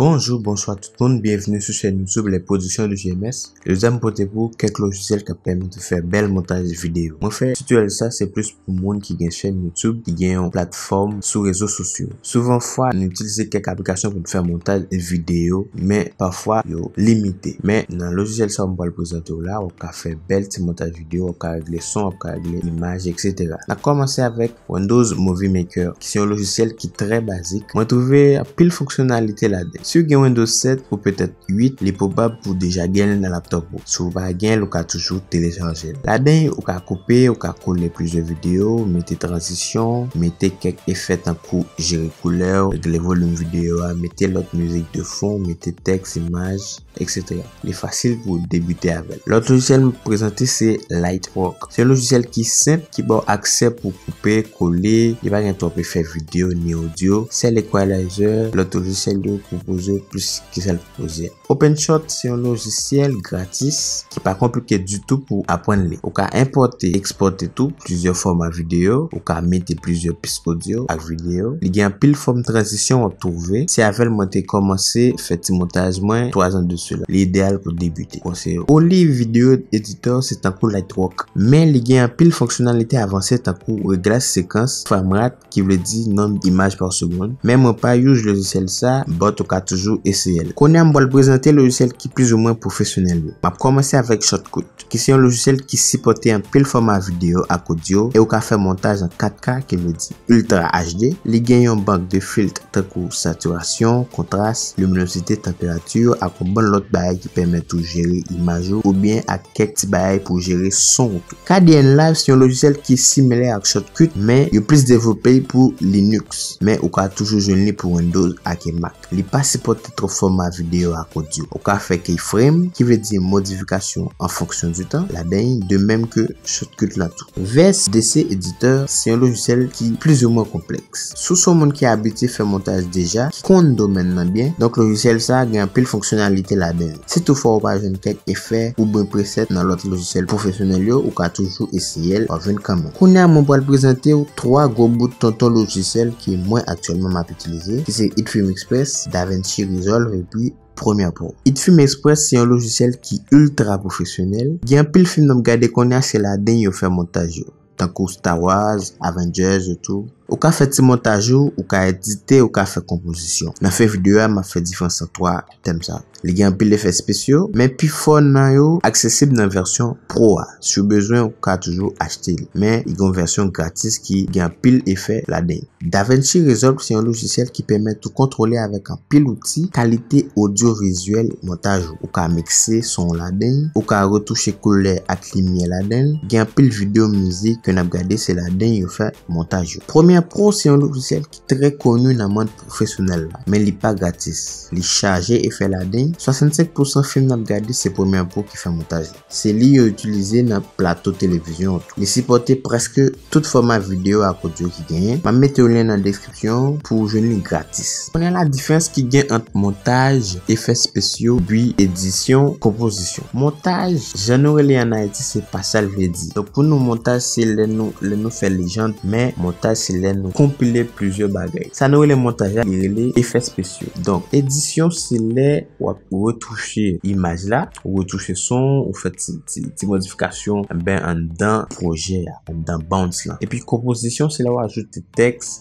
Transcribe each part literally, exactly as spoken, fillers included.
Bonjou, bonswa tout moun, byenveni sou chèn YouTube Les Productions de G M S. Jodi a m pote pou ou kèk lojisyèl k ap pèmèt ou fè bèl montaj videyo. Mwen fè titorèl sa se plis pou moun ki gen chèn YouTube, ki gen yon platfòm sou rezo sosyo. Souvan fwa, nou itilize kèk aplikasyon pou n fè montaj videyo, men pafwa yo limite. Men nan lojisyèl sa m pral prezante w la, w ap ka fè bèl ti montaj videyo, w ap ka regle son, w ap ka regle imaj, et cetera. N ap kòmanse avèk Windows Movie Maker, ki se yon lojisyèl ki trè bazik. Mwen twouve anpil fonksyonalite ladan l. Si w gen Windows sèt ou petèt uit, li pwobab pou w deja gen l nan laptòp ou. Si w pa gen l, ou ka toujou telechaje l. Ladan l, ou ka koupe, ou ka kole plizyè videyo, mete tranzisyon, mete kèk efè tankou jere koulè, regle volim videyo a, mete lòt mizik de fon, mete tèks, imaj, et cetera. Li fasil pou w debite avè l. Lòt lojisyèl m ap prezante se Lightrock. Se yon lojisyèl ki senp, ki ba w aksè pou w koupe, kole, li pa gen twòp efè videyo ni odyo, sèl equalizer, lòt lojisyèl yo pwopoze w plis ke sa l pwopoze a. OpenShot se yon lojisyèl gratis ki pa konplike ditou pou aprann li. Ou ka enpòte, ekspòte tou plizyè fòma videyo, ou ka mete plizyè pis odyo ak videyo. Li gen anpil fòm tranzisyon w ap twouve. Se avè l mwen te kòmanse fè ti montaj mwen twa zan de sila. Li ideyal pou debite. Konseye w. Oli Video Editor se tankou Lightrock, men li gen anpil fonksyonalite avanse tankou reglaj sekans, frame rate, ki vle di nonb imaj pa segonn. Men mwen pa use lojisyèl sa, but ou ka toujou eseye l. Kounye a m pral prezante lojisyèl ki plizoumwen pwofesyonèl yo. M ap kòmanse avèk Shotcut, ki se yon lojisyèl ki sipòte anpil fòma videyo ak odyo, e ou ka fè montaj an kat K, ki vle di Ultra H D. Li gen yon bank de filt tankou satirasyon, kontras, liminosite, tanperati, ak yon bann lòt bagay ki pèmèt ou jere imaj ou, oubyen ak kèk ti bagay pou jere son ou tou. K D N Live se yon lojisyèl ki similè ak Shotcut, men yo plis devlope pou Linux, men ou ka toujou jwenn li pou Windows ak Mac. Li pa sipòte twòp fòma videyo ak odyo. Ou ka fè keyframe, ki vle di modifikasyon an fonksyon di tan, ladan l, de menm ke Shotcut la tou. V S D C Editor se yon lojisyèl ki plizoumwen konplèks. Si w se yon moun ki abitye fè montaj deja, ki konn domèn nan byen, donk lojisyèl sa a gen anpil fonksyonalite ladan l. Si toutfwa ou pa jwenn kèk efè oubyen preset nan lòt lojisyèl pwofesyonèl yo, ou ka toujou eseye l, w ap jwenn kanmenm. Kounye a, mwen pral prezante w twa gwo bout tonton lojisyèl ke mwen aktyèlman m ap itilize, ki se Hitfilm Express, DaVinci Resolve epi Premiere Pro. Hitfilm Express se yon lojisyèl ki iltra pwofesyonèl. Gen anpil fim n ap gade kounye a, se ladan l yo fè montaj yo, tankou Star Wars, Avengers etou. Ou ka fè ti montaj ou, ou ka edite, ou ka fè konpozisyon. Nan fen videyo a, m ap fè diferans ant twa tèm sa yo. Li gen anpil efè espesyal, men pifò nan yo aksesib nan vèsyon pro a. Si w bezwen, ou ka toujou achte li. Men, li gen yon vèsyon gratis ki gen anpil efè ladan l. DaVinci Resolve se yon lojisyèl ki pèmèt ou kontwole avèk anpil outi kalite odyo-vizyèl montaj ou. Ou ka mikse son w ladan l, ou ka retouche koulè ak limyè ladan l. Gen anpil videyo mizik ke n ap gade, se ladan l yo fè montaj yo. Premiere Pro se yon lojisyèl ki trè koni nan mond pwofesyonèl la, men li pa gratis. Li chaje efè ladan l. Swasannsenk pousan fim n ap gade, se Premiere Pro ki fè montaj la. Se li yo itilize nan plato televizyon tou. Li sipòte prèske tout fòma videyo ak odyo ki genyen. M ap mete yon lyen nan deskripsyon pou w jwenn li gratis. Konnen la diferans ki gen ant montaj, efè espesyal, epi edisyon, konpozisyon. Montaj, jan nou rele ann Ayiti, se pa sa l vle di. Donk pou nou, montaj se lè nou, lè nou fè lejand, men montaj se lè nou konpile plizyè bagay. Sa nou rele montaj la, li rele efè espesyal. Donk edisyon se lè w ap retouche imaj la, ou retouche son, ou fè ti, ti, ti modifikasyon, ben, anndan pwojè a, anndan bounce lan. Epi konpozisyon, se lè w ajoute tèks,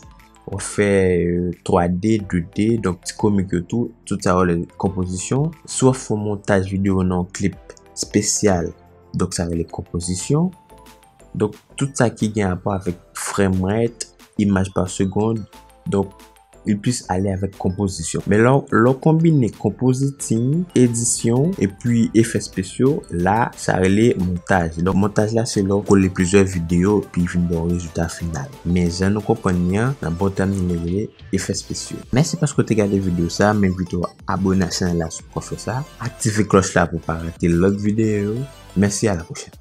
w ap fè, euh, twa D, de D, donk ti komik yo tou, tout sa yo rele konpozisyon. Si w ap fè yon montaj videyo nan yon klip espesyal, donk sa rele konpozisyon. Donk tout sa ki gen rapò avèk frame rate, imaj pa segonn, donk li plis ale avèk konpozisyon. Men lè, lè w konbine konpoziting, edisyon, epi efè espesyal, la, sa rele montaj. Donk montaj la, se lè w kole plizyè videyo, epi vin ba w rezilta final. Men jan nou konprann li an, nan bon tèm, nou rele efè espesyal. Mèsi paske w te gade videyo sa, m envite w abone a chanèl la si w poko fè sa. Aktive klòch la pou w pa rate lòt videyo yo. Mèsi, a la pwochèn.